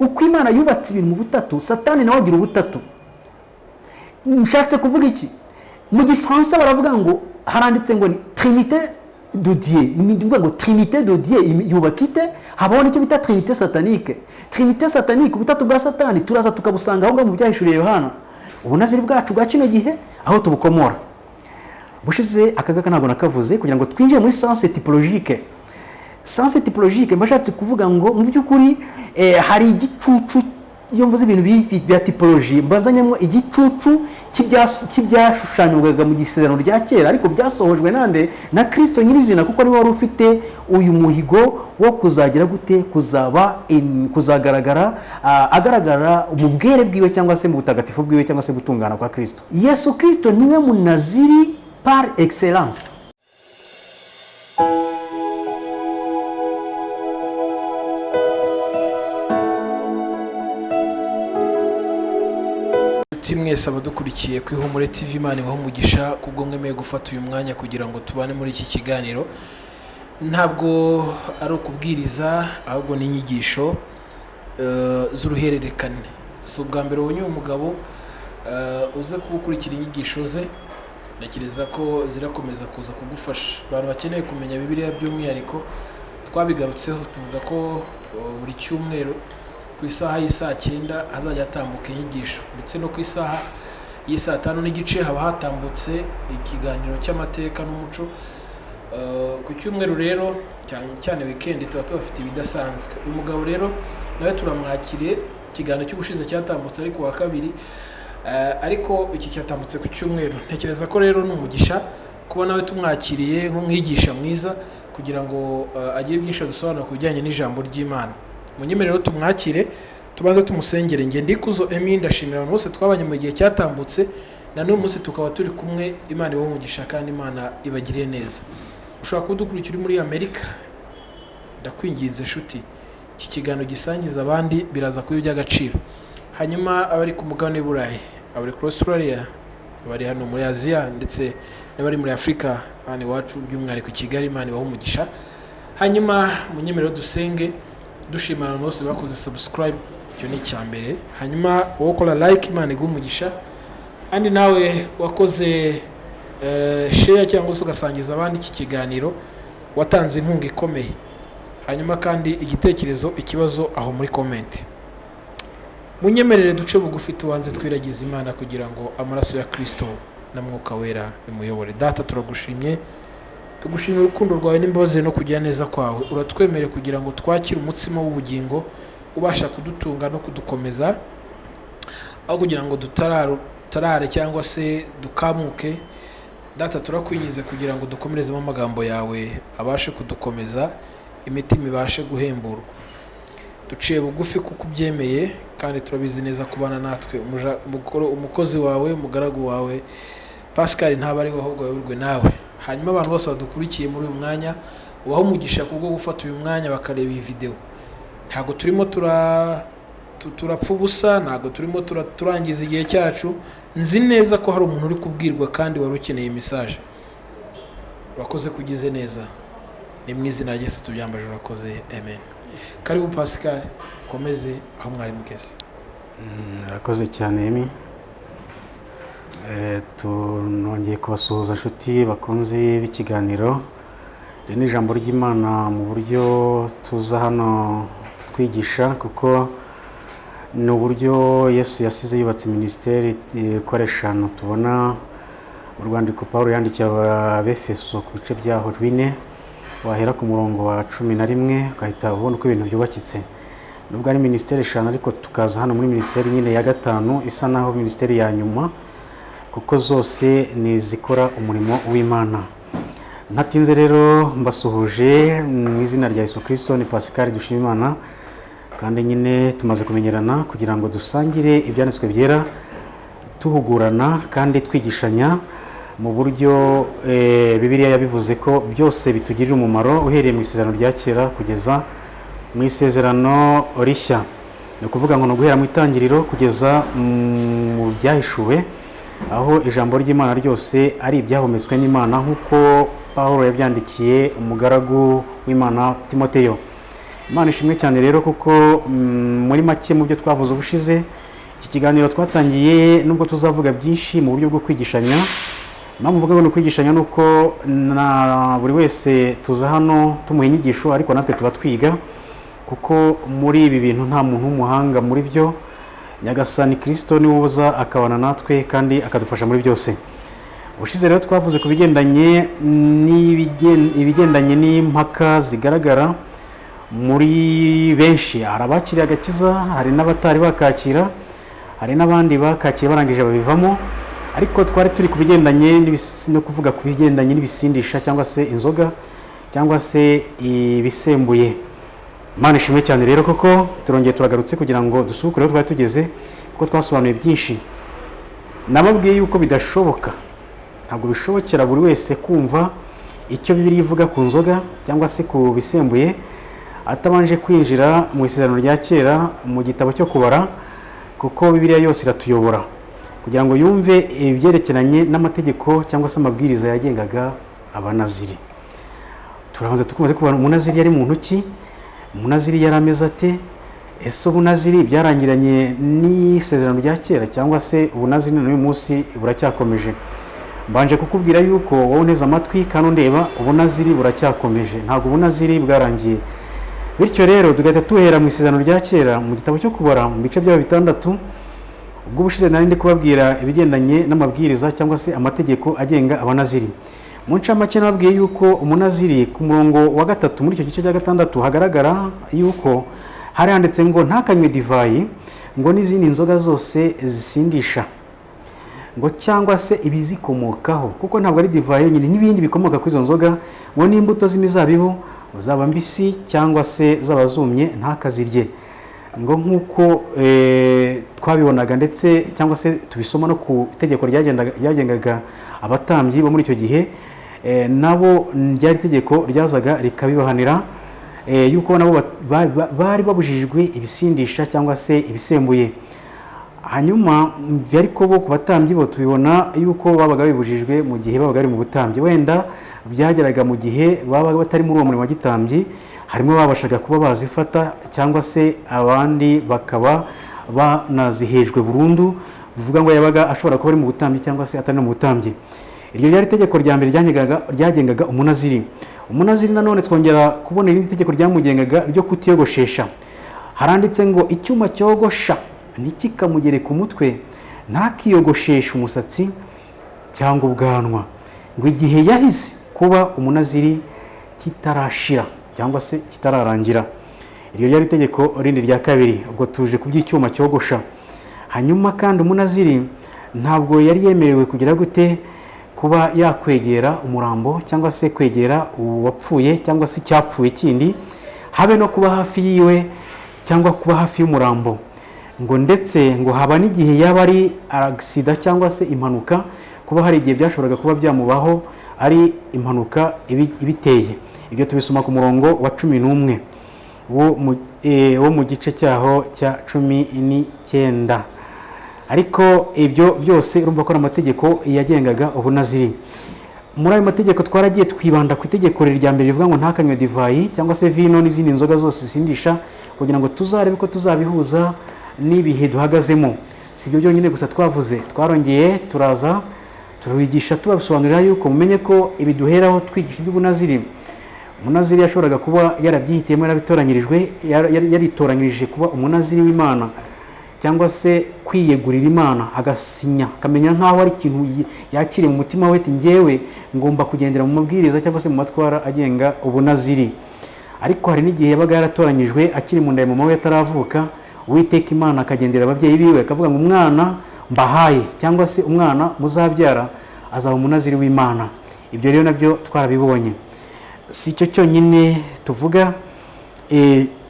Uko Imana yubatse ibintu mu butatu, Satani nawe agira ubutatu. Nshatse kuvuga iki? Mu Gifaransa baravuga ngo, haranditse ngo ni trinité de Dieu. Ni ukuvuga ngo trinité de Dieu yubatse ite? Habaho n'icyo bita trinité satanique. Trinité satanique, ubutatu bwa Satani, turaza tukabusanga aho ngaho mu Byahishuriye Yohana. Ubunaziri bwacu bwa kino gihe, aho tubukomora bushize, akagaka ntabwo nakavuze kugira ngo twinjire muri sens typologique. Sens typologique, mbashatse kuvuga ngo mu by'ukuri hari igicucu. Iyo mvuze ibintu bya typologie, mbazanyemo igicucu cy'ibyashushanywaga mu Isezerano rya Kera, ariko byasohojwe nande? Na Kristo nyirizina, kuko niwe wari ufite uyu muhigo wo kuzagira gute? Kuzaba kuzagaragara, agaragara mu bwere bwiwe, cyangwa se mu butagatifu bwiwe, cyangwa se gutungana kwa Kristo. Yesu Kristo niwe munaziri par excellence. Inshuti mwese abadukurikiye ku Ihumure TV, Imana ibahe umugisha kubwo mwemeye gufata uyu mwanya kugira ngo tubane muri iki kiganiro. Ntabwo ari ukubwiriza, ahubwo ni inyigisho z'uruhererekane. Si ubwa mbere ubonye uyu mugabo, uze kuba ukurikira inyigisho ze. Ntekereza ko zirakomeza kuza kugufasha. Abantu bakeneye kumenya Bibiliya by'umwihariko, twabigarutseho tuvuga ko buri cyumweru ku isaha y'isaa 9 hazajya hatambuka inyigisho, ndetse no ku isaha y'isaa 5:30 haba hatambutse ikiganiro cy'amateka n'umuco. Ku cyumweru rero, cyane cyane weekend, tuba tubafite ibidasanzwe. Uyu mugabo rero nawe turamwakiriye. Ikiganiro cy'ubushize cyatambutse ari ku wa kabiri, ariko iki cyatambutse ku cyumweru. Ntekereza ko rero ni umugisha kuba nawe tumwakiriye nk'umwigisha mwiza, kugira ngo agire byinshi adusobanura ku bijyanye n'ijambo ry'Imana. Munyemerere rero tumwakire, tubanze tumusengere. Nge Ndikuzo Emi, ndashimira abantu bose twabanye mu gihe cyatambutse, na n'uyu munsi tukaba turi kumwe. Imana ibahe umugisha kandi Imana ibagirire neza. Ushobora kuba udukurikira uri muri Amerika, ndakwinginze nshuti, iki kiganiro gisangiza abandi, biraza kuba iby'agaciro. Hanyuma abari ku mugabane w'i Burayi, abari kuri Australia, abari hano muri Aziya, ndetse n'abari muri Afurika hano iwacu by'umwihariko i Kigali, Imana ibahe umugisha. Hanyuma munyemerere dusenge, dushima abantu bose bakoze subscribe, icyo ni icya mbere. Hanyuma wowe ukora like, Imana iguhe umugisha. Kandi nawe wakoze share cyangwa se ugasangiza abandi iki kiganiro, watanze inkunga ikomeye. Hanyuma kandi igitekerezo, ikibazo, aho muri comment. Munyemerere duce bugufi, tubanze twiragiza Imana kugira ngo amaraso ya Kristo na Mwuka Wera bimuyobore. Data, turagushimye, tugushimira urukundo rwawe n'imbabazi no kugira neza kwawe. Uratwemereye kugira ngo twakire umutsima w'ubugingo ubasha kudutunga no kudukomeza, aho kugira ngo dutarare cyangwa se dukamuke. Data, turakwinginze kugira ngo dukomerezemo amagambo yawe, abashe kudukomeza, imitima ibashe guhemburwa. Duciye bugufi kuko ubyemeye, kandi turabizi neza kubana natwe. Umukozi wawe, umugaragu wawe Pascal ntaba ari we, ahubwo ayoborwe nawe. Hanyuma abantu bose badukurikiye muri uyu mwanya, ubahe umugisha kubwo gufata uyu mwanya bakareba iyi videwo. Ntabwo turimo turapfa ubusa, ntabwo turimo turangiza igihe cyacu. Nzi neza ko hari umuntu uri kubwirwa kandi wari ukeneye message. Urakoze kugize neza, ni mu izina rya Yesu tubyambaje, urakoze, amen. Karibu Pascal, komeze aho mwari mugeze. Urakoze cyane, Emi. Tunongeye kubasuhuza, inshuti bakunze b'ikiganiro. Iri ni ijambo ry'Imana mu buryo tuza hano twigisha, kuko ni uburyo Yesu yasize yubatse minisiteri uko ari eshanu, tubona mu rwandiko Paul yandikiye Abefeso ku bice byaho 4, wahera ku murongo wa 11 ugahita ubona uko ibintu byubakitse. Nubwo ari minisiteri eshanu, ariko tukaza hano muri minisiteri nyine ya gatanu, isa naho minisiteri ya nyuma, kuko zose ni izikora umurimo w'Imana. Ntatinze rero, mbasuhuje mu izina rya Yesu Kirisito. Ni Pascal Dushimimana, kandi nyine tumaze kumenyerana kugira ngo dusangire ibyanditswe byera, tuhugurana kandi twigishanya mu buryo Bibiliya yabivuze ko byose bitugirira umumaro, uhereye mu Isezerano rya Kera kugeza mu Isezerano Rishya. Ni ukuvuga ngo ni uguhera mu Itangiriro kugeza mu Byahishuwe, aho ijambo ry'Imana ryose ari ibyahumetswe n'Imana, nk'uko Paul yabyandikiye umugaragu w'Imana Timoteyo. Imana ishimwe cyane rero kuko muri make mu byo twavuze ubushize, iki kiganiro twatangiye, nubwo tuzavuga byinshi mu buryo bwo kwigishanya. Impamvu mvuga ngo ni ukwigishanya ni uko na buri wese tuza hano tumuha inyigisho, ariko natwe tuba twiga, kuko muri ibi bintu nta muntu w'umuhanga muri byo. Nyagasani Kirisito niwe uza akabana natwe kandi akadufasha muri byose. Ubushize rero twavuze ku bigendanye ibigendanye n'impaka zigaragara muri benshi. Hari abakiriye agakiza, hari n'abatari bakakira, hari n'abandi bakakiye barangije babivamo. Ariko twari turi ku bigendanye no kuvuga ku bigendanye n'ibisindisha cyangwa se inzoga cyangwa se ibisembuye. Imana ishimwe cyane rero koko turongeye turagarutse kugira ngo dusubukure aho twari tugeze, kuko twasobanuye byinshi. Nababwiye yuko bidashoboka, ntabwo bishobokera buri wese kumva icyo Bibiliya ivuga ku nzoga cyangwa se ku bisembuye atabanje kwinjira mu Isezerano rya Kera, mu gitabo cyo Kubara, kuko Bibiliya yose iratuyobora kugira ngo yumve ibyerekeranye n'amategeko cyangwa se amabwiriza yagengaga Abanaziri. Turabanza tukumva kubara umunaziri yari muntu ki, umunaziri yari ameze ate, ese ubunaziri byarangiranye n'Isezerano rya Kera cyangwa se ubunaziri n'uyu munsi buracyakomeje? Mbanje kukubwira yuko wowe uneze amatwi kandi undeba, ubunaziri buracyakomeje, ntabwo ubunaziri bwarangiye. Bityo rero tugahita tuhera mu Isezerano rya Kera, mu gitabo cyo Kubara, mu bice byabo 6. Ubwo ubushize nari ndi kubabwira ibigendanye n'amabwiriza cyangwa se amategeko agenga Abanaziri. Mu ncamake nababwiye yuko umunaziri, ku murongo wa 3 muri icyo gice cya 6, hagaragara yuko hari handitse ngo ntakanywe divayi, ngo n'izindi nzoga zose zisindisha, ngo cyangwa se ibizikomokaho, kuko ntabwo ari divayi yonyine, n'ibindi bikomoka kuri izo nzoga, ngo n'imbuto z'imizabibu, zaba mbisi cyangwa se zaba zumye, ntakazirye. Ngo nk'uko twabibonaga ndetse cyangwa se tubisoma no ku itegeko ryagengaga abatambyi bo muri icyo gihe, nabo ryari itegeko ryazaga rikabibahanira, yuko nabo bari babujijwe ibisindisha cyangwa se ibisembuye. Hanyuma ariko bo ku batambyi bo tubibona yuko babaga bibujijwe mu gihe babaga bari mu butambyi. Wenda byageraga mu gihe babaga batari muri uwo murimo wa gitambyi, harimo babashaga kuba bazifata cyangwa se abandi bakaba banazihejwe burundu, bivuga ngo yabaga ashobora kuba ari mu butambyi cyangwa se atari no mu butambyi. Iryo ryari itegeko rya mbere ryagengaga umunaziri. Umunaziri nanone twongera kubona irindi tegeko ryamugengaga ryo kutiyogoshesha. Haranditse ngo icyuma cyogosha ntikikamugere ku mutwe, ntakiyogosheshe umusatsi cyangwa ubwanwa, ngo igihe yahize kuba umunaziri kitarashira cyangwa se kitararangira. Iryo ryari itegeko rindi rya kabiri. Ubwo tuje ku by'icyuma cyogosha. Hanyuma kandi umunaziri ntabwo yari yemerewe kugira gute, kuba yakwegera umurambo cyangwa se kwegera uwapfuye cyangwa se icyapfuye kindi, habe no kuba hafi yiwe cyangwa kuba hafi y'umurambo. Ngo ndetse ngo haba n'igihe yaba ari agisida cyangwa se impanuka, kuba hari igihe byashoboraga kuba byamubaho ari impanuka ibiteye. Ibyo tubisoma ku murongo wa 11 wo mu gice cyaho cya 19. Ariko ibyo byose urumva ko ari amategeko yagengaga ubunaziri. Muri ayo mategeko twaragiye twibanda ku itegeko rya mbere rivuga ngo ntakanywe divayi cyangwa se vino n'izindi nzoga zose zisindisha, kugira ngo tuzarebe ko tuzabihuza n'ibihe duhagazemo. Si ibyo byonyine gusa twavuze, twarongeye turaza tubigisha, tubasobanurira yuko mumenye ko ibi duheraho twigisha iby'ubunaziri, umunaziri yashoboraga kuba yarabyihitiyemo, yarabitoranyirijwe, yaritoranyirije kuba umunaziri w'Imana cyangwa se kwiyegurira Imana, agasinya akamenya nk'aho ari ikintu yakiriye mu mutima we, ati njyewe ngomba kugendera mu mabwiriza cyangwa se mu matwara agenga ubunaziri. Ariko hari n'igihe yabaga yaratoranyijwe akiri mu nda ya mama we ataravuka, Uwiteka Imana akagendera ababyeyi biwe akavuga ngo umwana mbahaye cyangwa se umwana muzabyara azaba umunaziri w'Imana. Ibyo rero nabyo twarabibonye. Si icyo cyonyine tuvuga,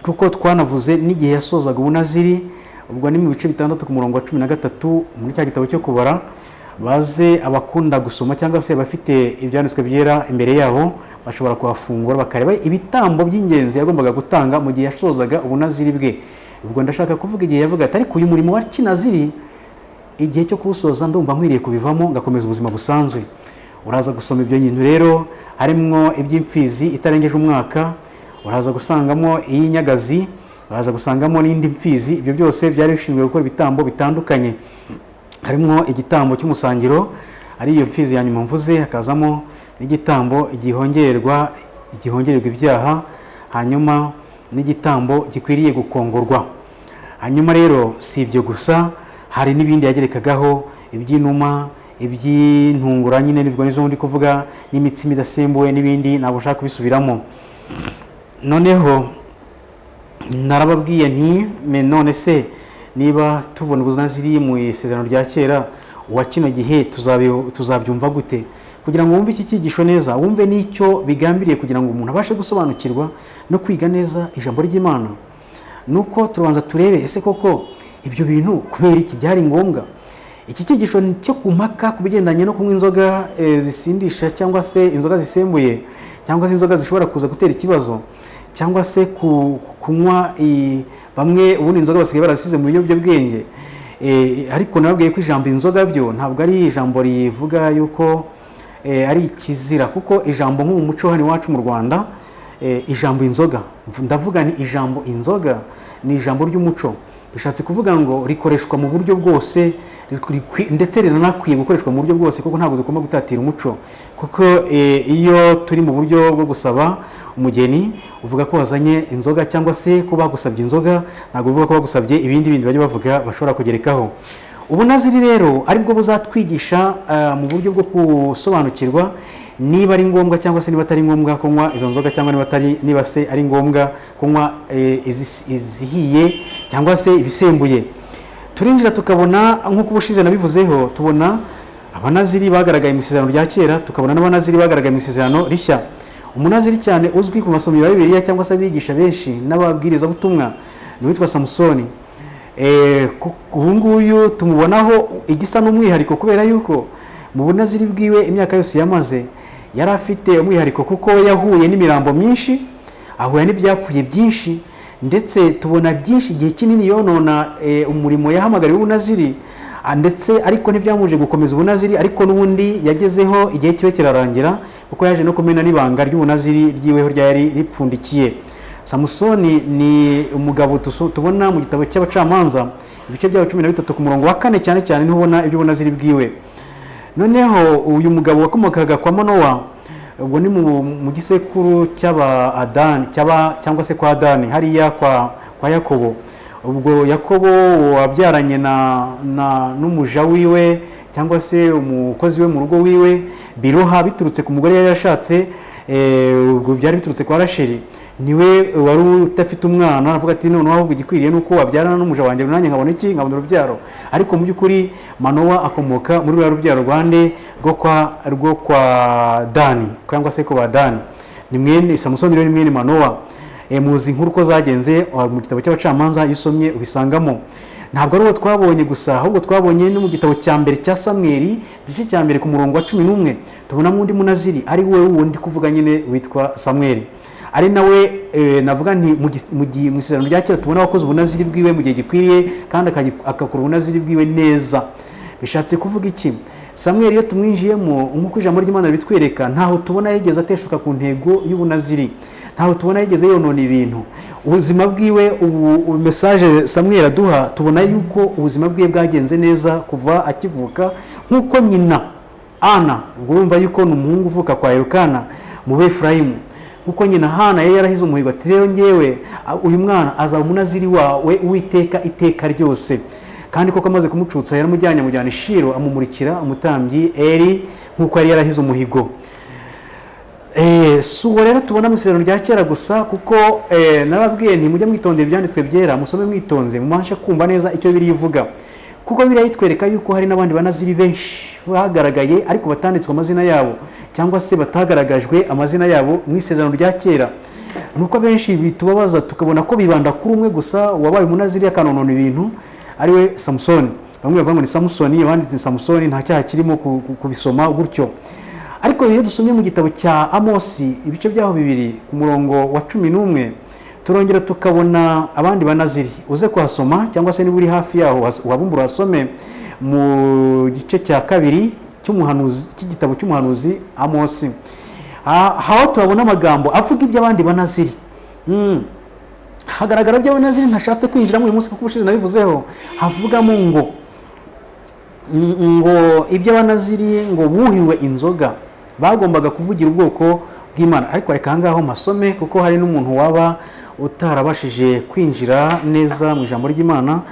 kuko twanavuze n'igihe yasozaga ubunaziri. Ubwo ni mu bice 6 ku murongo wa 13 muri cya gitabo cyo Kubara. Baze abakunda gusoma cyangwa se abafite ibyanditswe byera imbere yabo bashobora kuhafungura bakareba ibitambo by'ingenzi yagombaga gutanga mu gihe yasozaga ubunaziri bwe. Ubwo ndashaka kuvuga igihe yavuga ati ariko uyu murimo wa kinaziri igihe cyo kuwusoza ndumva nkwiriye kubivamo ngakomeza ubuzima busanzwe. Uraza gusoma ibyo bintu rero, harimo iby'imfizi itarengeje umwaka, Uraza gusangamo iy'inyagazi, uraza gusangamo n'indi mfizi. Ibyo byose byari bishinzwe gukora ibitambo bitandukanye, harimo igitambo cy'umusangiro, ari iyo mfizi ya nyuma mvuze, hakazamo n'igitambo gihongererwa ibyaha, hanyuma n'igitambo gikwiriye gukongorwa. Hanyuma rero si ibyo gusa, hari n'ibindi yagerekagaho, iby'inuma, iby'intungura nyine, nibwo nizo ndi kuvuga, n'imitsima idasembuwe n'ibindi, ntabwo ushaka kubisubiramo. Noneho narababwiye nti: "None se niba tubona ubunaziri mu isezerano rya kera, uwa kino gihe tuzabyumva gute?" Kugira ngo wumve iki cyigisho neza, wumve n'icyo bigambiriye, kugira ngo umuntu abashe gusobanukirwa no kwiga neza ijambo ry'Imana, nuko turabanza turebe ese koko ibyo bintu kubera iki byari ngombwa. Iki cyigisho cyo ku mpaka ku bigendanye no kunywa inzoga zisindisha, cyangwa se inzoga zisembuye, cyangwa se inzoga zishobora kuza gutera ikibazo, cyangwa se kunywa bamwe ubundi inzoga basigaye barasize mu biyobyabwenge. Ariko nababwiye ko ijambo inzoga byo ntabwo ari ijambo rivuga yuko ari ikizira, kuko ijambo nko mu muco hano iwacu mu Rwanda, ijambo inzoga, ndavuga ni ijambo inzoga ni ijambo ry'umuco, bishatse kuvuga ngo rikoreshwa mu buryo bwose, ndetse riranakwiye gukoreshwa mu buryo bwose, kuko ntabwo tugomba gutatira umuco. Kuko iyo turi mu buryo bwo gusaba umugeni, uvuga ko wazanye inzoga cyangwa se ko bagusabye inzoga, ntabwo uvuga ko bagusabye ibindi bindi bajya bavuga bashobora kugerekaho. Ubunaziri rero aribwo buzatwigisha mu buryo bwo gusobanukirwa niba ari ngombwa cyangwa se niba atari ngombwa kunywa izo nzoga, cyangwa niba atari, niba se ari ngombwa kunywa izihiye cyangwa se ibisembuye. Turinjira tukabona, nk'uko ubushize nabivuzeho, tubona abanaziri bagaragaye mu isezerano rya kera, tukabona n'abanaziri bagaragaye mu isezerano rishya. Umunaziri cyane uzwi ku masomero ya Bibiliya cyangwa se abigisha benshi n'ababwirizabutumwa ni uwitwa Samusoni. Ubu nguyu tumubonaho igisa n'umwihariko, kubera yuko mu bunaziri bwiwe imyaka yose yamaze yari afite umwihariko, kuko we yahuye n'imirambo myinshi, ahura n'ibyapfuye byinshi, ndetse tubona byinshi igihe kinini yonona umurimo yahamagariwe ubunaziri, ndetse ariko ntibyamuje gukomeza ubunaziri. Ariko n'ubundi yagezeho igihe kibe kirarangira, kuko yaje no kumena n'ibanga ry'ubunaziri ryiweho ryari ripfundikiye. Samusoni ni umugabo tubona mu gitabo cy'Abacamanza, ibice byabo 13 ku murongo wa 4, cyane cyane ntubona iby'ubunaziri bwiwe. Noneho uyu mugabo wakomokaga kwa Manowa, ubwo ni mu gisekuru cy'aba Adani, cy'aba cyangwa se kwa Dani, hariya kwa Yakobo. Ubwo Yakobo wabyaranye na n'umuja wiwe cyangwa se umukozi we mu rugo wiwe Biroha, biturutse ku mugore yari yashatse, ubwo byari biturutse kwa Rasheli, niwe wari udafite umwana. Aravuga ati: "Noneho ahubwo igikwiriye ni uko wabyarana n'umuja wanjye, nanjye nkabona iki? Nkabona urubyaro." Ariko mu by'ukuri Manowa akomoka muri ruriya rubyaro rwande? Rwo kwa Dani cyangwa se ku ba Dani. Ni mwene Samusoni rero, ni mwene Manowa. Muzi inkuru uko zagenze mu gitabo cy'Abacamanza, iyo usomye ubisangamo. Ntabwo ari uwo twabonye gusa, ahubwo twabonye no mu gitabo cya mbere cya Samweli, igice cya mbere ku murongo wa 11, tubonamo undi munaziri, ari we wundi kuvuga nyine witwa Samweli, ari nawe navuga nti mu isezerano rya kera tubona wakoze ubunaziri bwiwe mu gihe gikwiriye, kandi agakora ubunaziri bwiwe neza. Bishatse kuvuga iki? Samweli iyo tumwinjiyemo, nk'uko ijambo ry'Imana ritwereka, ntaho tubona yigeze ateshuka ku ntego y'ubunaziri, ntaho tubona yigeze yonona ibintu. Ubuzima bwiwe ubu message Samweli aduha, tubona yuko ubuzima bwiwe bwagenze neza kuva akivuka, nk'uko nyina Ana, ubwo urumva yuko ni umuhungu uvuka kwa Elukana mu Befurayimu, nkuko nyina Hana yari yarahize umuhigo ati: "Rero ngewe uyu mwana azaba umunaziri wawe Uwiteka iteka ryose." Kandi koko amaze kumucutsa yaramujyanye, amujyana i Shilo, amumurikira umutambyi Eri, nk'uko yari yarahize umuhigo. Si uwo rero tubona mu isezerano rya kera gusa, kuko narababwiye nti mujye mwitondera ibyanditswe byera, musome mwitonze, mubashe kumva neza icyo Bibiliya ivuga, kuko Bibiliya itwereka yuko hari n'abandi banaziri benshi bagaragaye ariko batanditswe amazina yabo, cyangwa se batagaragajwe amazina yabo mu isezerano rya kera. Nuko benshi bitubabaza, tukabona ko bibanda kuri umwe gusa wabaye umunaziri akanonona ibintu, ariwe Samusoni. Bamwe bavuga ngo ni Samusoni, abandi ni Samusoni, nta cyaha kirimo kubisoma gutyo. Ariko iyo dusomye mu gitabo cya Amosi, ibice byaho 2 ku murongo wa 11, turongera tukabona abandi banaziri. Uze kuhasoma, cyangwa se niba uri hafi yaho uhabumbure uhasome mu gice cya kabiri cy'umuhanuzi, cy'igitabo cy'umuhanuzi Amosi, aho tuhabona amagambo avuga iby'abandi banaziri. Hagaragara by'Abanaziri ntashatse kwinjiramo uyu munsi kuko ubushize nabivuzeho. Havugamo ngo iby'Abanaziri ngo buhiwe inzoga bagombaga kuvugira ubwoko bw'Imana. Ariko reka ahangaho mpasome, kuko hari n'umuntu waba utarabashije kwinjira neza mu ijambo ry'Imana,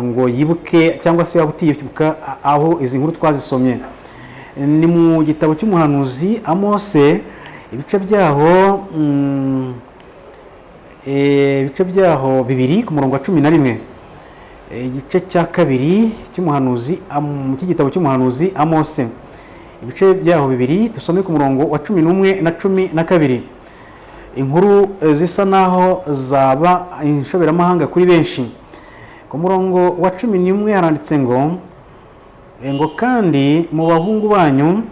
ngo yibuke cyangwa se waba utiyibuka aho izi nkuru twazisomye. Ni mu gitabo cy'umuhanuzi Amose, ibice byaho ibice byaho 2 ku murongo wa 11. Igice cya 2 cy'umuhanuzi cy'igitabo cy'umuhanuzi Amose, ibice byaho 2, dusome ku murongo wa 11 na 12. Inkuru zisa naho zaba inshoberamahanga kuri benshi. Ku murongo wa 11 haranditse ngo kandi mu bahungu banyu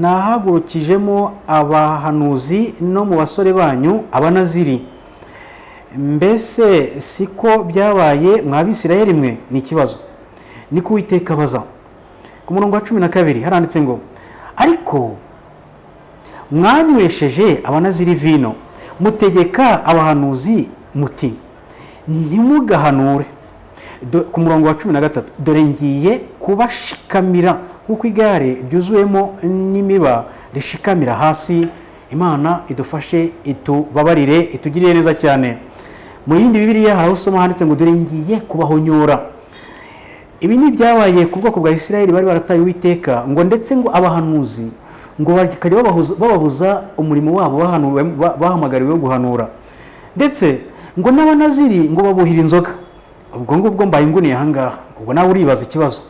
nahagurukijemo abahanuzi, no mu basore banyu Abanaziri. Mbese siko byabaye mwa Bisirayeli mwe? Ni ikibazo, niko Uwiteka abaza. Ku murongo wa 12 haranditse ngo ariko mwanywesheje Abanaziri vino, mutegeka abahanuzi muti ntimugahanure. Ku murongo wa 13, dore ngiye kubashikamira nk'uko igare ryuzuyemo n'imiba rishikamira hasi. Imana idufashe, itubabarire, itugirire neza cyane. Mu yindi Bibiliya hari aho usoma handitse ngo dore ngiye kubahonyora. Ibi ni ibyabaye ku bwoko bwa Isirayeli bari barataye Uwiteka, ngo ndetse ngo abahanuzi ngo bakajya bababuza umurimo wabo bahamagariwe wo guhanura, ndetse ngo n'Abanaziri ngo babuhire inzoga. Ubwo ngubwo mbaye inguniye ahangaha, ubwo nawe uribaza ikibazo.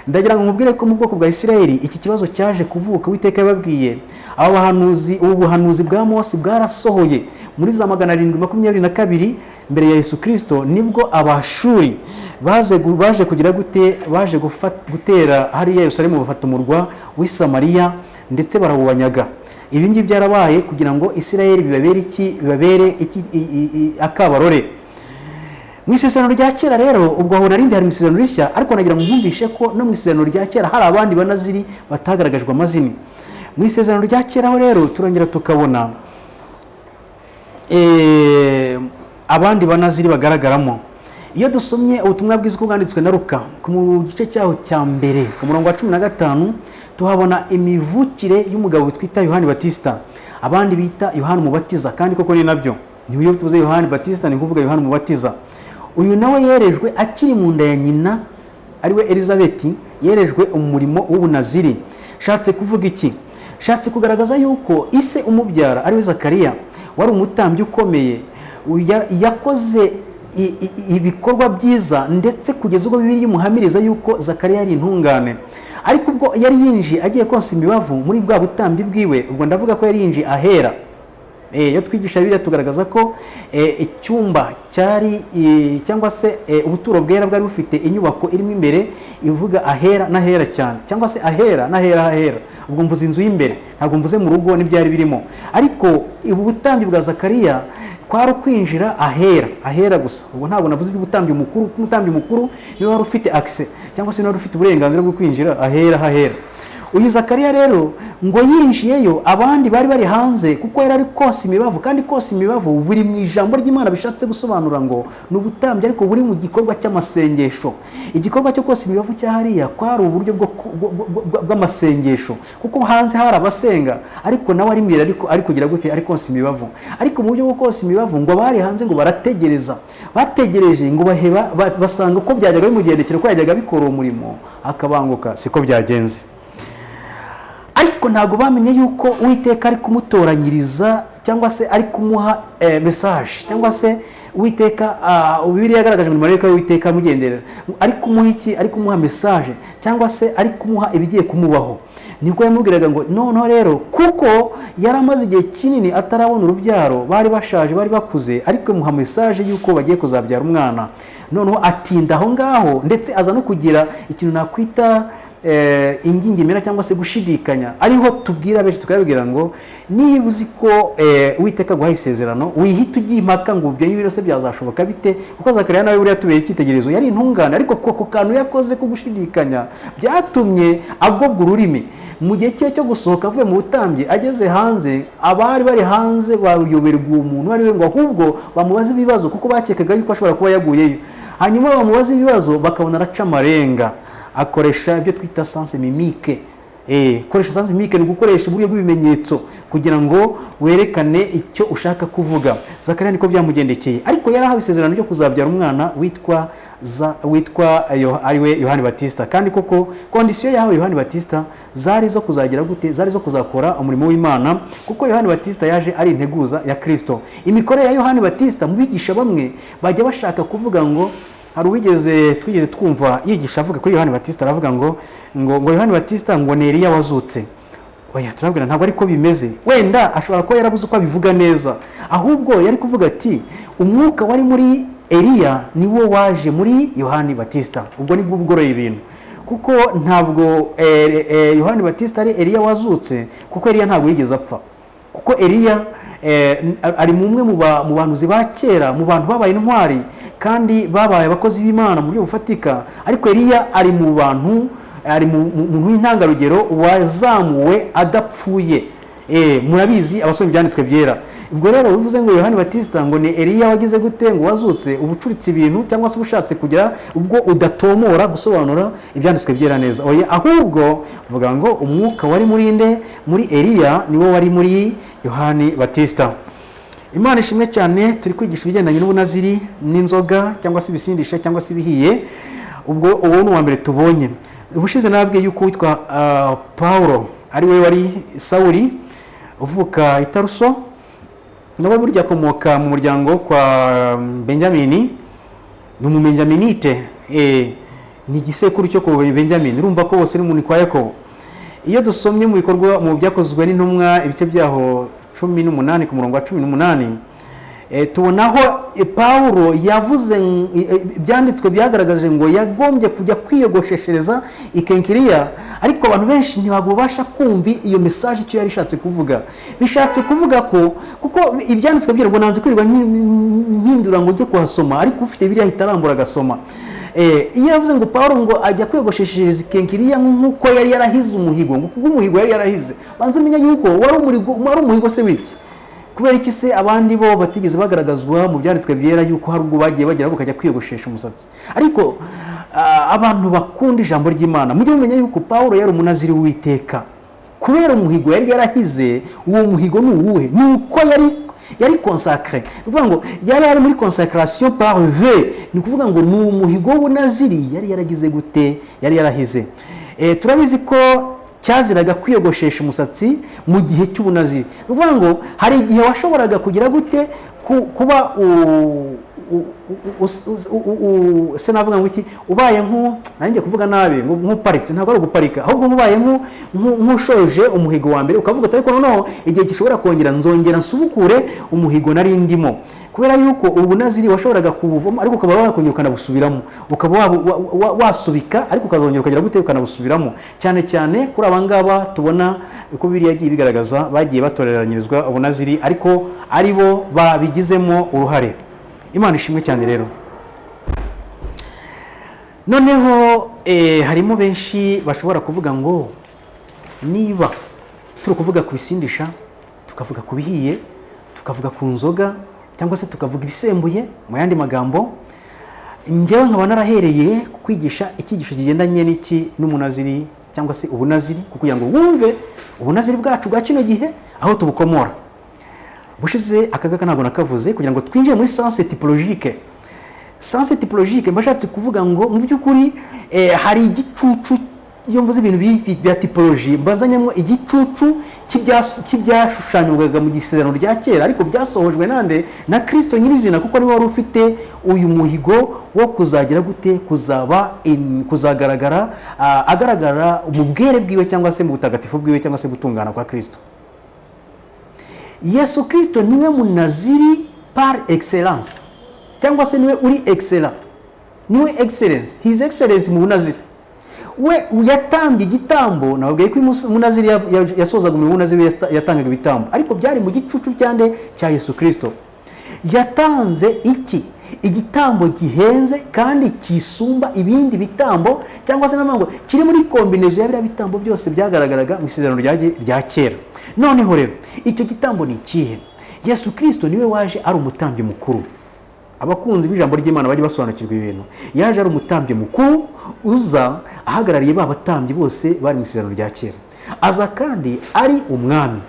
Ndagira ngo nkubwire ko mu bwoko bwa Isirayeli iki kibazo cyaje kuvuka Uwiteka yababwiye aba bahanuzi. Ubu buhanuzi bwa Mose bwarasohoye muri za 722 mbere ya Yesu Kristo, nibwo Abashuri baje kugira gute? Baje gutera hariya Yerusalemu, bafata umurwa w'i Samariya ndetse barawubanyaga. Ibi ngibi byarabaye kugira ngo Isirayeli bibabere iki? Bibabere iki akabarore. Mu isezerano rya kera rero, ubwo aho narindi hari mu isezerano rishya, ariko nagira ngo nkumvishe ko no mu isezerano rya kera hari abandi Banaziri batagaragajwe amazina. Mu isezerano rya kera ho rero turongera tukabona abandi Banaziri bagaragaramo. Iyo dusomye ubutumwa bwiza uko bwanditswe na Luka, mu gice cyaho cya 1 ku murongo wa 15, tuhabona imivukire y'umugabo twita Yohani Batista, abandi bita Yohani Umubatiza, kandi koko ni nabyo. Niyo tuvuze Yohani Batista ni kuvuga Yohani Umubatiza. Uyu nawe yerejwe akiri mu nda ya nyina, ariwe Elizabeti, yerejwe umurimo w'ubunaziri. Shatse kuvuga iki? Shatse kugaragaza yuko ise umubyara, ariwe Zakariya, wari umutambyi ukomeye, yakoze ibikorwa byiza, ndetse kugeza ubwo Bibiliya imuhamiriza yuko Zakariya yari intungane. Ariko ubwo yari yinjiye agiye konsa imibavu muri bwa butambyi bwiwe, ubwo ndavuga ko yari yinjiye ahera. Iyo twigisha Bibiliya tugaragaza ko icyumba cyari cyangwa se ubuturo bwera bwari bufite inyubako irimo imbere ivuga ahera n'ahera cyane, cyangwa se ahera n'ahera hahera. Ubwo mvuze inzu y'imbere, ntabwo mvuze mu rugo n'ibyari birimo. Ariko ubu butambyi bwa Zakariya kwari ukwinjira ahera ahera gusa. Ubwo ntabwo navuze iby'ubutambyi mukuru, kuko umutambyi mukuru niwe wari ufite access cyangwa se niwe wari ufite uburenganzira bwo kwinjira ahera hahera. Uyu Zakariya rero ngo yinjiyeyo, abandi bari bari hanze, kuko yari ari kosa imibavu. Kandi kosa imibavu buri mu ijambo ry'Imana bishatse gusobanura ngo ni ubutambyi, ariko buri mu gikorwa cy'amasengesho. Igikorwa cyo kosa imibavu cya hariya kwari uburyo bw'amasengesho, kuko hanze hari abasenga, ariko nawe ari imbere, ariko ari kugira gute? Ari konsa imibavu. Ariko mu buryo bwo kosa imibavu, ngo abari hanze ngo barategereza, bategereje ngo baheba basanga uko byajyaga bimugendekera, uko yajyaga abikora uwo murimo akabanguka, siko byagenze. Ariko ntabwo bamenye yuko Uwiteka ari kumutoranyiriza cyangwa se ari kumuha message, cyangwa se Uwiteka, Bibiliya yagaragaje ngo marayika w'Uwiteka amugenderera, ari kumuha iki? Ari kumuha message cyangwa se ari kumuha ibigiye kumubaho. Nibwo yamubwiraga ngo noneho rero, kuko yari amaze igihe kinini atarabona urubyaro, bari bashaje, bari bakuze, ariko imuha message y'uko bagiye kuzabyara umwana. Noneho atinda aho ngaho, ndetse aza no kugira ikintu nakwita ingingimira cyangwa se gushidikanya, ariho tubwira benshi tukababwira ngo niba uzi ko Uwiteka aguhaye isezerano, wihita ujya impaka ngo ibyo ngibyo se byazashoboka bite? Kuko Zakariya nawe buriya tubeye icyitegererezo, yari intungane, ariko ako kantu yakoze ko gushidikanya byatumye agobwa ururimi. Mu gihe cye cyo gusohoka avuye mu butambyi ageze hanze, abari bari hanze bayoberwa uwo muntu ari we, ngo ahubwo bamubaze ibibazo kuko bakekaga yuko ashobora kuba yaguyeyo. Hanyuma bamubaza ibibazo bakabona araca amarenga, akoresha ibyo twita sens mimique. Koresha sens mimique ni gukoresha uburyo bw'ibimenyetso kugira ngo werekane icyo ushaka kuvuga. Zakariya niko byamugendekeye, ariko yari ahawe isezerano ryo kuzabyara umwana witwa ariwe Yohani Batista. Kandi koko condition yahawe Yohani Batista zari zo kuzagira gute? Zari zo kuzakora umurimo w'Imana, kuko Yohani Batista yaje ari integuza ya Kristo. Imikorere ya Yohani Batista, mu bigisha bamwe bajya bashaka kuvuga ngo hari uwigeze twigeze twumva yigisha avuga kuri Yohani Batista, aravuga ngo Yohani Batista ngo ni Eliya wazutse. Oya, turabwira ntabwo ariko bimeze. Wenda ashobora kuba yarabuze uko abivuga neza, ahubwo yari kuvuga ati umwuka wari muri Eliya niwo waje muri Yohani Batista. Ubwo nibwo ubworoye ibintu, kuko ntabwo Yohani Batista ari Eliya wazutse, kuko Eliya ntabwo yigeze apfa, kuko Eliya ari mumwe mu bahanuzi ba kera, mu bantu babaye intwari kandi babaye abakozi b'Imana mu buryo bufatika. Ariko Eliya ari mu bantu, ari mu muntu w'intangarugero wazamuwe adapfuye. Murabizi abasoma ibyanditswe byera. Ubwo rero bivuze ngo Yohani Batista ngo ni Eliya wagize gute? Ngo wazutse, uba ucuritse ibintu cyangwa se ushatse kugira ubwo udatomora gusobanura ibyanditswe byera neza. Oya, ahubwo vuga ngo umwuka wari muri nde? Muri Eliya niwo wari muri Yohani Batista. Imana ishimwe cyane. Turi kwigisha ibigendanye n'ubunaziri n'inzoga cyangwa se ibisindisha cyangwa se ibihiye. Ubwo uwo ni uwa mbere tubonye. Ubushize nababwiye yuko witwa Paulo, ari we wari Sawuli, uvuka i Taruso, nawe burya akomoka mu muryango kwa Benjamini, ni umubenjaminite, ni igisekuru cyo ku Benjamini. Urumva ko bose ni umuntu kwa Yakobo. Iyo dusomye mu bikorwa, mu Byakozwe n'Intumwa, ibice byaho 18 ku murongo wa 18, tubonaho Paulo yavuze ibyanditswe byagaragaje ngo yagombye kujya kwiyogosheshereza i Kenkiriya, ariko abantu benshi ntabwo babasha kumva iyo message icyo yari ishatse kuvuga. Bishatse kuvuga ko kuko ibyanditswe byera ngo nanze kwirirwa mpindura ngo njye kuhasoma, ariko ufite biriya ahita arambura agasoma. Iyo yavuze ngo Paulo ngo ajya kwiyogosheshereza i Kenkiriya nk'uko yari yarahize umuhigo, ngo kubwo umuhigo yari yarahize, banza umenya yuko wari umuhigo se w'iki? Kubera iki se abandi bo batigeze bagaragazwa mu byanditswe byera yuko hari ubwo bagiye bagera bakajya kwiyogoshesha umusatsi? Ariko abantu bakunda ijambo ry'Imana, mujye mumenya yuko Paulo yari umunaziri w'Uwiteka kubera umuhigo yari yarahize. Uwo muhigo ni uwuhe? Ni uko yari consacré, ni ukuvuga ngo yari ari muri consacration par vœu, ni ukuvuga ngo ni umuhigo w'ubunaziri yari yaragize gute? Yari yarahize. Turabizi ko cyaziraga kwiyogoshesha umusatsi mu gihe cy'ubunaziri. Ni ukuvuga ngo hari igihe washoboraga kugira gute? Kuba se navuga ngo iki? Ubaye nku nanjye kuvuga nabi ngo nk'uparitse, ntabwo ari uguparika, ahubwo ubaye nk'ushoje umuhigo wa mbere, ukavuga ati ariko noneho igihe gishobora kongera nzongera nsubukure umuhigo nari ndimo, kubera yuko ubunaziri washoboraga kubuvamo ariko ukaba wakongera ukanabusubiramo, ukaba wasubika ariko ukazongera ukagira gute? Ukanabusubiramo. Cyane cyane kuri aba ngaba tubona uko Bibiliya yagiye ibigaragaza, bagiye batoreranyirizwa ubunaziri ariko ari bo babigizemo uruhare. Imana ishimwe cyane. Rero noneho harimo benshi bashobora kuvuga ngo niba turi kuvuga ku bisindisha, tukavuga ku bihiye, tukavuga ku nzoga cyangwa se tukavuga ibisembuye mu yandi magambo, njyewe nkaba narahereye ku kwigisha icyigisho kigendanye n'iki? N'umunaziri cyangwa se ubunaziri, kugira ngo wumve ubunaziri bwacu bwa kino gihe aho tubukomora. Bushize akagaka ntabwo nakavuze kugira ngo twinjire muri sens typologique. Sens typologique mbashatse kuvuga ngo mu by'ukuri hari igicucu. Iyo mvuze ibintu bya typologie, mbazanyemo igicucu cy'ibyashushanywaga mu Isezerano rya Kera, ariko byasohojwe nande? Na Kristo nyirizina, kuko niwe wari ufite uyu muhigo wo kuzagira gute? Kuzaba kuzagaragara, agaragara mu bwere bwiwe cyangwa se mu butagatifu bwiwe cyangwa se gutungana kwa Kristo. Yesu Kristo niwe munaziri par excellence, cyangwa se niwe uri excellent, niwe excellence, his excellence mu bunaziri. We yatambye igitambo. Nababwiye ko umunaziri yasozaga umurimo w'umunaziri, yatangaga ibitambo, ariko byari mu gicucu cyande cya Yesu Kirisito. Yatanze iki? Igitambo gihenze kandi kisumba ibindi bitambo, cyangwa se n'amango kiri muri combinaison ya biriya bitambo byose byagaragaraga mu isezerano rya kera. Noneho rero icyo gitambo ni ikihe? Yesu Kirisito niwe waje ari umutambyi mukuru. Abakunzi b'ijambo ry'Imana bajye basobanukirwa ibintu. Yaje ari umutambyi mukuru uza ahagarariye ba batambyi bose bari mu isezerano rya kera. Aza kandi ari umwami.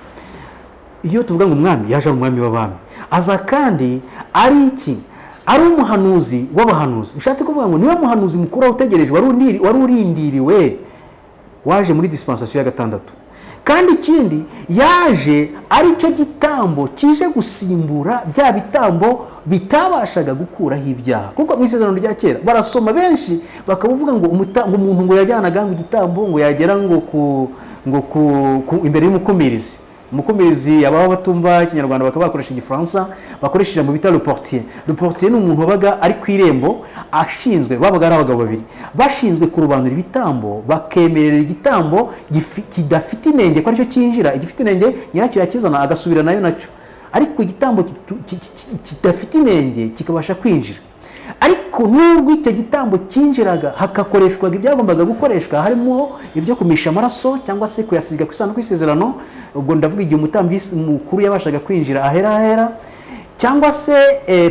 Iyo tuvuga ngo umwami, yaje ari umwami w'abami. Aza kandi ari iki? Ari umuhanuzi w'abahanuzi. Bishatse kuvuga ngo niwe muhanuzi mukuru wari utegerejwe, wari urindiriwe, waje muri dispensation ya gatandatu. Kandi ikindi, yaje ari cyo gitambo kije gusimbura bya bitambo bitabashaga gukuraho ibyaha. Kuko mu isezerano rya kera barasoma benshi bakavuga ngo umuntu ngo yajyanaga ngo igitambo, ngo yagera ngo ku, ngo ku, ku imbere y'umukumirizi. Umukumirizi, ababa batumva ikinyarwanda bakaba bakoresha igifaransa, bakoresha ijambo bita le portier. Le portier ni umuntu wabaga ari ku irembo ashinzwe, babaga ari abagabo babiri bashinzwe kurobanura ibitambo, bakemerera igitambo kidafite inenge ko aricyo cyinjira. Igifite inenge nyiracyo yakizana agasubira nayo nacyo, ariko igitambo kidafite inenge kikabasha kwinjira. Ariko nubwo icyo gitambo cyinjiraga, hagakoreshwaga ibyagombaga gukoreshwa, harimo ibyo kumisha amaraso cyangwa se kuyasiga ku isanduku y'isezerano, ubwo ndavuga igihe umutambyi mukuru yabashaga kwinjira ahera ahera, cyangwa se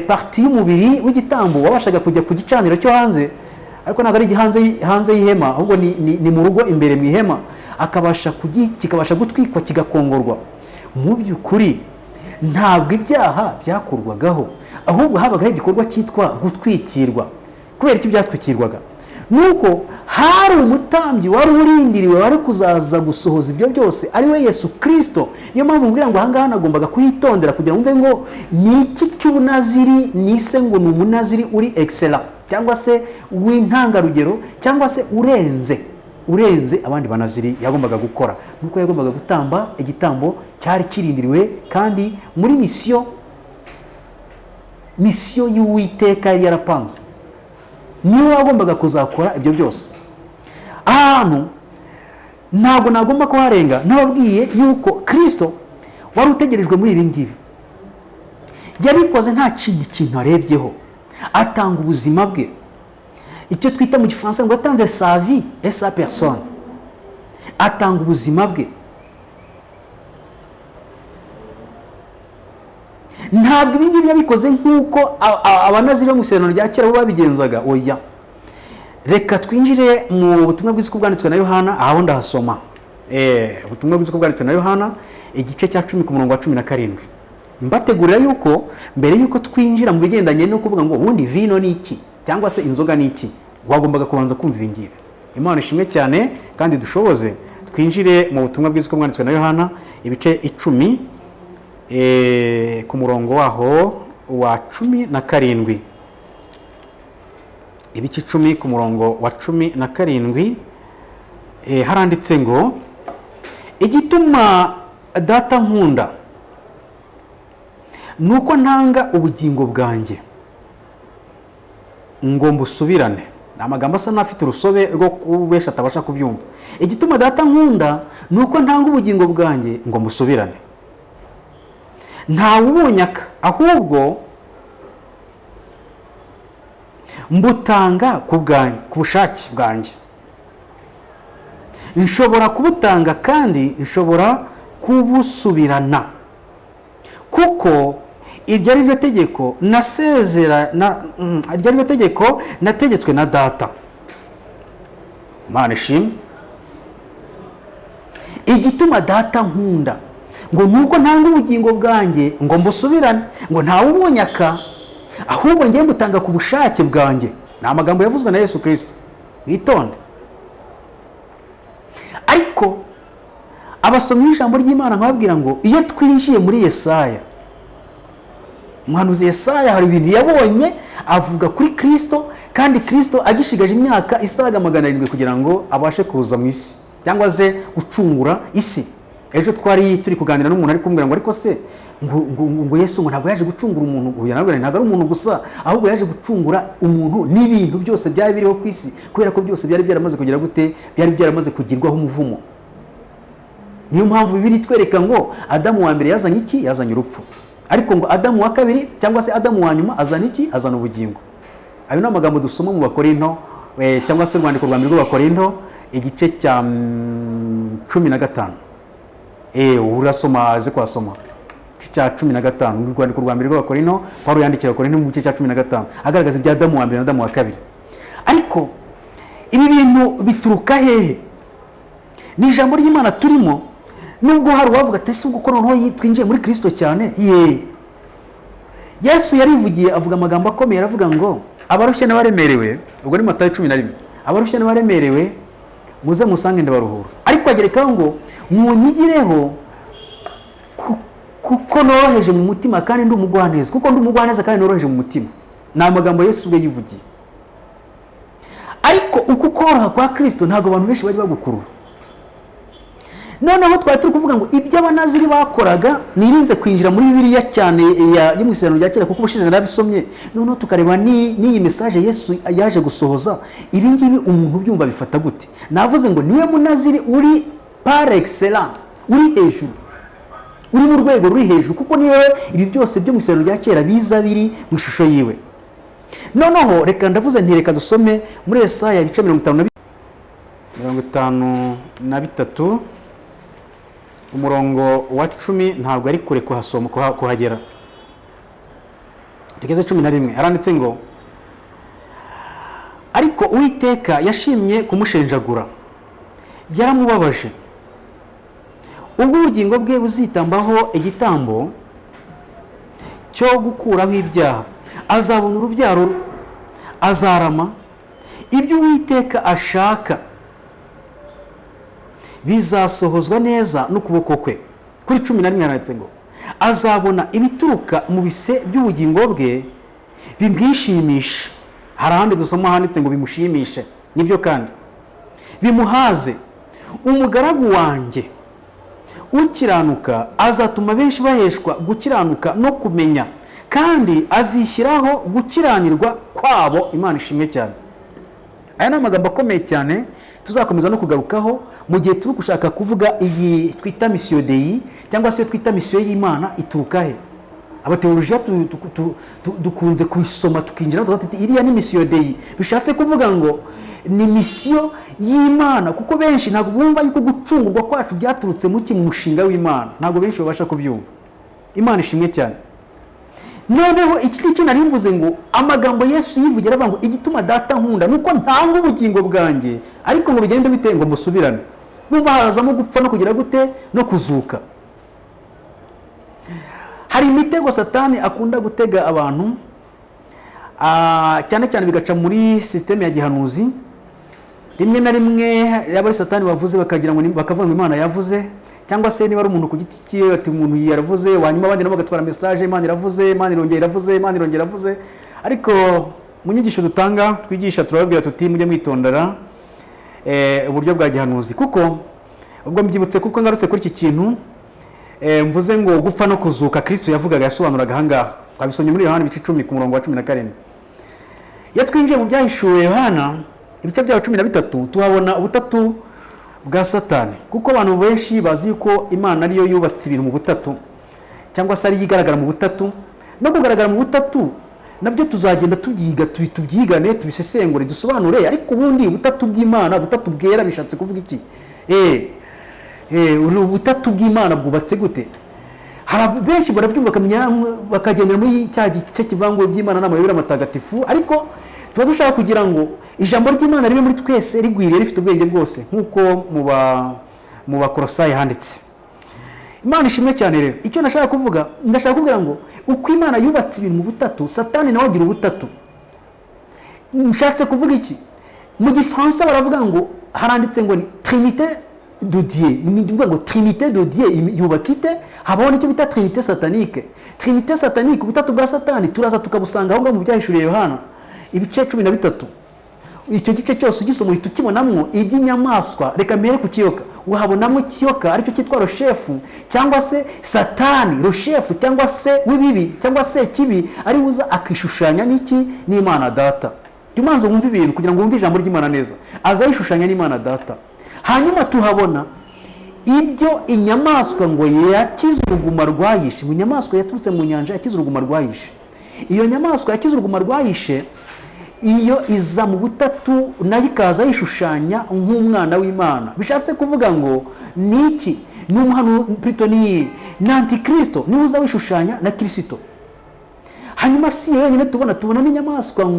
partie y'umubiri w'igitambo wabashaga kujya ku gicaniro cyo hanze, ariko ntabwo ari hanze y'ihema, ahubwo ni mu rugo imbere mu ihema, kikabasha gutwikwa kigakongorwa. Mu by'ukuri ntabwo ibyaha byakurwagaho, ahubwo habagaho igikorwa cyitwa gutwikirwa. Kubera iki byatwikirwaga? Nuko hari umutambyi wari urindiriwe, wari kuzaza gusohoza ibyo byose, ari we Yesu Kirisito. Niyo mpamvu mbwira ngo ahangaha nagombaga kuhitondera kugira ngo mve ngo ni iki cy'ubunaziri nise ngo ni umunaziri uri excellent, cyangwa se w'intangarugero, cyangwa se urenze abandi banaziri yagombaga gukora. Nuko yagombaga gutamba igitambo cyari kirindiriwe, kandi muri mission y'Uwiteka yari yarapanze, niwe wagombaga kuzakora ibyo byose. Ahantu ntabwo nagomba kuharenga nababwiye yuko Kirisito wari utegerejwe muri ibi ngibi yabikoze nta kindi kintu arebyeho, atanga ubuzima bwe, icyo twita mu gifaransa ngo yatanze sa vie et sa personne, atanga ubuzima bwe. Ntabwo ibi ngibi yabikoze nk'uko abanaziri bo mu isezerano rya kera bo babigenzaga, oya. Reka twinjire mu butumwa bwiza uko bwanditswe na Yohana, aho ndahasoma. Ubutumwa bwiza uko bwanditswe na Yohana, igice cya 10 ku murongo wa 17. Mbategurira yuko mbere yuko twinjira mu bigendanye no kuvuga ngo ubundi vino ni iki cyangwa se inzoga ni iki, wagombaga kubanza kumva ibi ngibi. Imana ishimwe cyane kandi dushoboze twinjire mu butumwa bwiza uko bwanditswe na Yohana, ibice 10, ku murongo waho wa 17. Ibice 10 ku murongo wa 17, haranditse ngo igituma data nkunda nuko ntanga ubugingo bwanjye ngo mbusubirane. Ni amagambo asa n'afite urusobe rwo benshi atabasha kubyumva. Igituma data nkunda nuko ntanga ubugingo bwanjye ngo mbusubirane. Ntawe ubunyaka, ahubwo mbutanga ku bushake bwanjye. Nshobora kubutanga kandi nshobora kubusubirana, kuko iryo ari ryo tegeko iryo ari ryo tegeko nategetswe na data. Imana ishimwe. Igituma data nkunda ngo nuko ntanga ubugingo bwanjye ngo mbusubirane, ngo ntawe ubunyaka, ahubwo ngiye mbutanga ku bushake bwanjye. Ni amagambo yavuzwe na Yesu Kirisito, mwitonde. Ariko abasomyi b'ijambo ry'Imana nkababwira ngo iyo twinjiye muri Yesaya, umuhanuzi Yesaya hari ibintu yabonye avuga kuri Kirisito, kandi Kirisito agishigaje imyaka isaga 700 kugira ngo abashe kuza mu isi cyangwa se gucungura isi. Ejo twari turi kuganira n'umuntu ari kumbwira ngo ariko se ngo Yesu ngo ntabwo yaje gucungura umuntu. Uyu nabwo ntabwo ari umuntu gusa, ahubwo yaje gucungura umuntu n'ibintu byose byari biriho ku isi, kubera ko byose byari byaramaze kugira gute? Byari byaramaze kugirwaho umuvumo. Niyo mpamvu Bibiliya itwereka ngo Adamu wa mbere yazanye iki? Yazanye urupfu. Ariko ngo Adamu wa kabiri cyangwa se Adamu wa nyuma azana iki? Azana ubugingo. Ayo ni amagambo dusoma mu Bakorinto, cyangwa se urwandiko rwa mbere rw'Abakorinto, igice cya 15. Urasoma, aze kuhasoma igice cya 15, urwandiko rwa mbere rw'Abakorinto, Pawulo yandikira Abakorinto mu gice cya 15, agaragaza ibya Adamu wa mbere na Adamu wa kabiri. Ariko ibi bintu bituruka hehe? Ni ijambo ry'Imana turimo. Nubwo hari uwavuga ati ese ubwo ko noneho twinjiye muri Kristo cyane? Ye, Yesu yarivugiye, avuga amagambo akomeye, aravuga ngo abarushye n'abaremerewe, ubwo ni Matayo 11, abarushye n'abaremerewe muze musange ndabaruhura. Ariko agerekaho ngo munyigireho kuko noroheje mu mutima kandi ndi umugwaneza, kuko ndi umugwaneza kandi noroheje mu mutima. Ni amagambo Yesu ubwe yivugiye. Ariko uku koroha kwa Kristo ntabwo abantu benshi bari bagukurura. Noneho twari turi kuvuga ngo ibyo Abanaziri bakoraga, nirinze kwinjira muri Bibiliya cyane yo mu Isezerano rya Kera kuko ubushize narabisomye. Noneho tukareba n'iyi message Yesu yaje gusohoza. Ibi ngibi umuntu ubyumva bifata gute? Navuze ngo niwe munaziri uri par excellence, uri hejuru, uri mu rwego ruri hejuru, kuko niwe ibi byose byo mu Isezerano rya Kera biza biri mu ishusho yiwe. Noneho reka, ndavuze nti reka dusome muri Yesaya ibice 53, umurongo wa 10, ntabwo ari kure kuhasoma, kuhagera. Tugeze 11, haranditse ngo ariko Uwiteka yashimye kumushenjagura, yaramubabaje. Ubwo ubugingo bwe buzitambaho igitambo cyo gukuraho ibyaha, azabona urubyaro, azarama. Ibyo Uwiteka ashaka bizasohozwa neza n'ukuboko kwe. Kuri 11 handitse ngo azabona ibituruka mu bise by'ubugingo bwe bimwishimisha. Hari ahandi dusoma handitse ngo bimushimishe, nibyo kandi bimuhaze. Umugaragu wanjye ukiranuka azatuma benshi baheshwa gukiranuka no kumenya, kandi azishyiraho gukiranirwa kwabo. Imana ishimwe cyane. Aya ni amagambo akomeye cyane tuzakomeza no kugarukaho mu gihe turi gushaka kuvuga iyi twita missio Dei, cyangwa se iyo twita misiyo y'Imana ituruka he. Abateolojiya dukunze kubisoma tukinjira tukavuga tuti iriya ni missio Dei, bishatse kuvuga ngo ni misiyo y'Imana, kuko benshi ntabwo bumva yuko gucungurwa kwacu byaturutse mu ki? Mu mushinga w'Imana. Ntabwo benshi babasha kubyumva. Imana ishimwe cyane. Noneho iki ngiki nari mvuze ngo amagambo Yesu yivugira avuga ngo igituma Data nkunda ni uko ntanga ubugingo bwanjye, ariko ngo bigende bite? Ngo musubirane. Numva hazamo gupfa no kugira gute? No kuzuka. Hari imitego Satani akunda gutega abantu, cyane cyane bigaca muri système ya gihanuzi. Rimwe na rimwe yaba ari Satani wavuze, bakagira ngo bakavuga ngo Imana yavuze, cyangwa se niba ari umuntu ku giti cye, ati umuntu yaravuze, wanyuma abandi nabo bagatwara message, Imana iravuze, Imana irongera iravuze, Imana irongera iravuze. Ariko mu nyigisho dutanga, twigisha, turababwira tuti mujye mwitondera uburyo bwa gihanuzi. Kuko ubwo mbyibutse, kuko ngarutse kuri iki kintu, mvuze ngo gupfa no kuzuka Kristo yavugaga, yasobanuraga ahangaha, twabisomye muri Yohana ibice 10 ku murongo wa 17. Iyo twinjiye mu Byahishuwe Yohana ibice byaho 13, tuhabona ubutatu bwa Satani, kuko abantu benshi bazi yuko Imana ariyo yubatse ibintu mu butatu, cyangwa se ariyo igaragara mu butatu. No kugaragara mu butatu nabyo tuzagenda tubyiga, tubyigane, tubisesengure, dusobanure. Ariko ubundi ubutatu bw'Imana, ubutatu bwera, bishatse kuvuga iki? Ubutatu bw'Imana bwubatse gute? Hari benshi barabyumva bakamenya, bakagendera muri cya gice kivuga ngo iby'Imana ni amayobera matagatifu. Ariko tuba dushaka kugira ngo ijambo ry'Imana ribe muri twese rigwiriye, rifite ubwenge bwose, nk'uko mu Bakorosayi handitse. Imana ishimwe cyane. Rero icyo nashaka kuvuga, ndashaka kubwira ngo uko Imana yubatse ibintu mu butatu, Satani nawe agira ubutatu. Nshatse kuvuga iki? Mu Gifaransa baravuga ngo, haranditse ngo ni trinité de Dieu. Ni ukuvuga ngo trinité de Dieu yubatse ite? Habaho n'icyo bita trinité satanique. Trinité satanique, ubutatu bwa Satani, turaza tukabusanga aho ngaho mu Byahishuriye Yohana ibice 13. Icyo gice cyose ugisoma uhita ukibonamwo iby'inyamaswa. Reka mpere ku kiyoka. Uhabonamo ikiyoka, aricyo cyitwa Roshefu, cyangwa se Satani, Roshefu cyangwa se w'ibibi cyangwa se kibi, ari uza akishushanya n'iki? N'Imana Data. Jya umanza wumve ibintu kugira ngo wumve ijambo ry'Imana neza. Aza yishushanya n'Imana Data. Hanyuma tuhabona ibyo inyamaswa ngo yakize uruguma rwayishe, ngo inyamaswa yaturutse mu nyanja yakize uruguma rwayishe. Iyo nyamaswa yakize uruguma rwayishe, iyo iza mu butatu, nayo ikaza yishushanya nk'umwana w'Imana. Bishatse kuvuga ngo ni iki? Ni umuhanu plutôt, ni antikristo, niwe uza wishushanya na Kirisito. Hanyuma si iyo yonyine tubona, tubona n'inyamaswa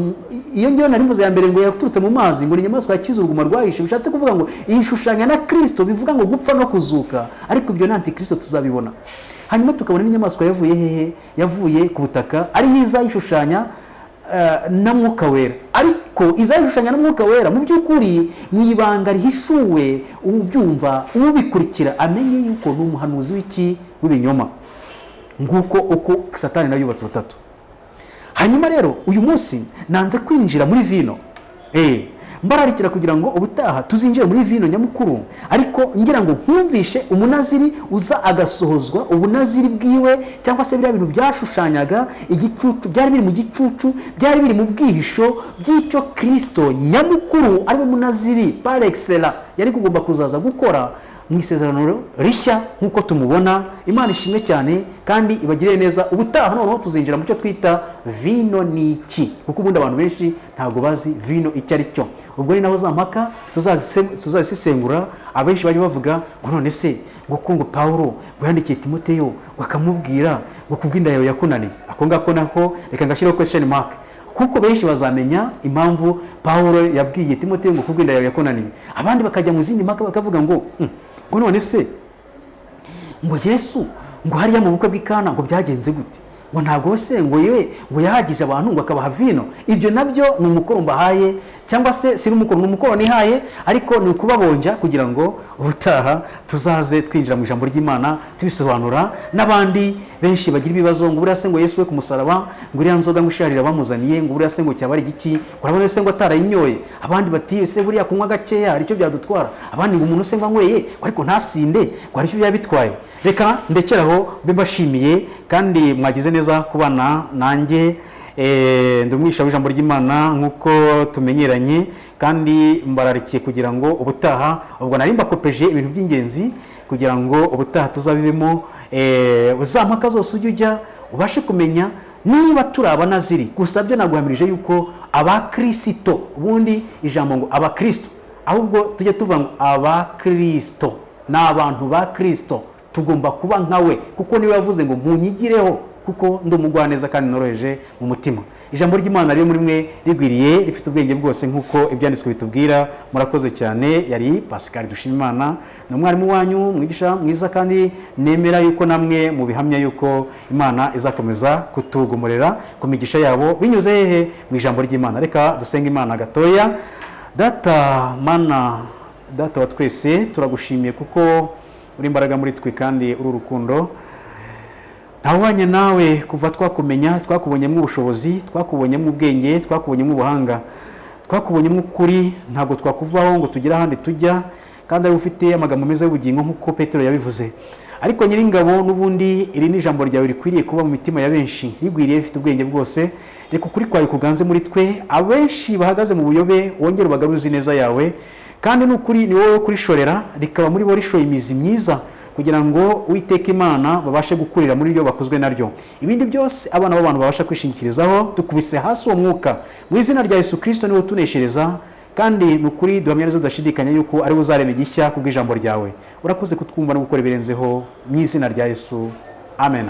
iyo ngiyo nari mvuze ya mbere ngo yaturutse mu mazi, ngo ni inyamaswa yakize uruguma rwayishe. Bishatse kuvuga ngo yishushanya na Kirisito, bivuga ngo gupfa no kuzuka, ariko ibyo ni antikristo, tuzabibona. Hanyuma tukabona n'inyamaswa yavuye hehe? Yavuye ku butaka, ariyo iza yishushanya na Mwuka Wera. Ariko izayishushanya na Mwuka Wera, mu by'ukuri mu ibanga rihishuwe, ubyumva, ubikurikira amenye yuko ni umuhanuzi w'iki? W'ibinyoma. Nguko uko Satani nawe yubatse ubutatu. Hanyuma rero uyu munsi nanze kwinjira muri vino, mbararikira kugira ngo ubutaha tuzinjire muri vino nyamukuru, ariko ngira ngo nkumvishe umunaziri uza agasohozwa ubunaziri bwiwe, cyangwa se biriya bintu byashushanyaga igicucu, byari biri mu gicucu, byari biri mu bwihisho by'icyo Kirisito nyamukuru, ari we munaziri par excellence, yari kugomba kuzaza gukora mu isezerano rishya nk'uko tumubona. Imana ishimwe cyane kandi ibagirire neza. Ubutaha noneho tuzinjira mu cyo twita vino ni iki, kuko ubundi abantu benshi ntabwo bazi vino icyo ari cyo. Ubwo ni naho za mpaka tuzazisesengura. Abenshi bajya bavuga ngo none se ngo ko ngo Pawulo ngo yandikiye Timoteyo ngo akamubwira ngo kubw'inda yawe yakunaniye, ako ngako nako reka ngashyiraho question mark, kuko benshi bazamenya impamvu Pawulo yabwiye Timoteyo ngo kubw'inda yawe yakunaniye. Abandi bakajya mu zindi mpaka, bakavuga ngo ngo none se ngo Yesu ngo hariya mu bukwe bw'Ikana ngo byagenze gute? Ngo ntabwo se ngo yewe ngo yahagije abantu ngo akabaha vino? Ibyo nabyo ni umukoro mbahaye, cyangwa se si n'umukoro, ni umukoro nihaye, ariko ni ukubabonja kugira ngo ubutaha tuzaze twinjira mu ijambo ry'Imana tubisobanura. N'abandi benshi bagira ibibazo ngo buriya se ngo Yesu we ku musaraba, ngo iriya nzoga ngo isharira bamuzaniye, ngo buriya se ngo cyaba ari igiki? Ngo urabona se ngo atarayinyoye? Abandi bati ese buriya kunywa gakeya hari icyo byadutwara? Abandi ngo umuntu se ngo anyweye ngo ariko ntasinde, ngo hari icyo byaba bitwaye? Reka ndekeraho, mbe mbashimiye kandi mwagize neza kubana nanjye. Ndi umwigisha w'ijambo ry'Imana nk'uko tumenyeranye, kandi mbararikiye kugira ngo ubutaha, ubwo nari mbakopeje ibintu by'ingenzi kugira ngo ubutaha tuzabibemo. Za mpaka zose ujye ujya ubashe kumenya niba turi abanaziri. Gusa byo naguhamirije yuko abakirisito, ubundi ijambo ngo abakirisito, ahubwo tujye tuvuga ngo abakirisito ni abantu ba Kirisito, tugomba kuba nkawe, kuko niwe yavuze ngo munyigireho kuko ndi umugwaneza kandi noroheje mu mutima. Ijambo ry'Imana riri muri mwe rigwiriye, rifite ubwenge bwose nk'uko ibyanditswe bitubwira. Murakoze cyane. Yari Pascal Dushimimana, ni umwarimu wanyu, mwigisha mwiza, kandi nemera yuko namwe mu bihamya yuko Imana izakomeza kutugomorera ku migisha yabo binyuze hehe? Mu ijambo ry'Imana. Reka dusenge Imana gatoya. Data, Mana Data wa twese, turagushimiye kuko uri imbaraga muri twe kandi uri urukundo. Ntawubanye nawe. Kuva twakumenya twakubonyemo ubushobozi, twakubonyemo ubwenge, twakubonyemo ubuhanga, twakubonyemo ukuri. Ntabwo twakuvaho ngo tugere ahandi tujya, kandi ari ufite amagambo meza y'ubugingo nk'uko Petero yabivuze. Ariko Nyiringabo, n'ubundi iri ni ijambo ryawe rikwiriye kuba mu mitima ya benshi, rigwiriye, rifite ubwenge bwose. Reka ukuri kwawe kuganze muri twe. Abenshi bahagaze mu buyobe wongere ubagaruze ineza yawe, kandi ni ukuri ni wowe kurishorera rikaba muri bo rishoye imizi myiza, kugira ngo Uwiteka Imana babashe gukurira muri ryo, bakuzwe naryo. Ibindi byose abana b'abantu babasha kwishingikirizaho, dukubise hasi uwo mwuka mu izina rya Yesu Kirisito. Niwe utuneshereza, kandi ni ukuri duhamya neza tudashidikanya yuko ari we uzarema igishya kubw'ijambo ryawe. Urakoze kutwumva no gukora ibirenzeho mu izina rya Yesu, amen.